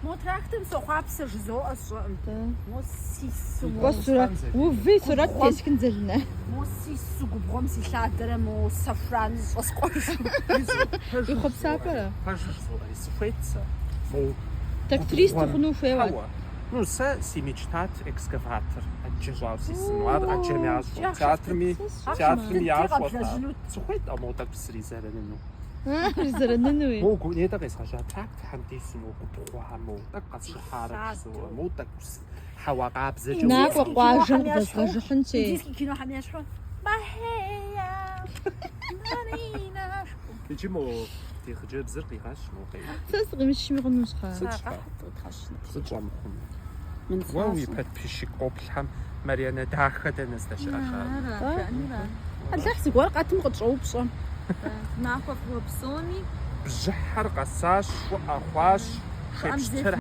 Мо тракторым сохъуапсэ жызоӏэ сщӏэӏым. Мо сису мо. Кӏуэ сурэт, уви сурэт тесхын Залинэ. Мо сису губгъуэм силъадэрэ мо сэхуран зыщӏэскъуэжу. Уи хъуэпсапӏэрэ? Пэжу жызоӏэри, сыхуейт сэ. Мо Тракторист губгъуэм. ухъуну ухуейуэ? Хьэуэ. Ну, сэ си мечтат экскаватор ӏэджэ щӏауэ сисыну. Ар ӏэджэм ящӏу. Театрми, театрми ящӏу. Сыхуейт а мо тӏэкӏу сризэрэныну. Ризэрэнынуи. Мо гу нетӏэ къезгъэжьа тракторхэм десу мо губгъуэхэм мо тӏэкӏу къэсжыхьарэ жызоӏэ, мо тӏэкӏу хьэуа къабзэкӏэ Накӏуэ къуажэм къыдэзгъэжыхьынщи. Индийский кинохэм ещхьу. Махея, Марина. Иджы мо ди хъыджэбзыр къигъэщ мо къей. Сэ сыкъимыщми хъуну щхьэ? Сыт щхьэ? Сыт щӏэмыхъуну? Уэ уи подписчик къоплъхэм Марьянэ дахэ дэнэ здэщыӏэр жаӏэу. Алыхь, зыгуэр къэтым къытщӏоупщӏэ. Махуэ фӏыуэ псоми. Бжьыхьэр къэсащ, щӏыӏэ хъуащ, шей пщтыр.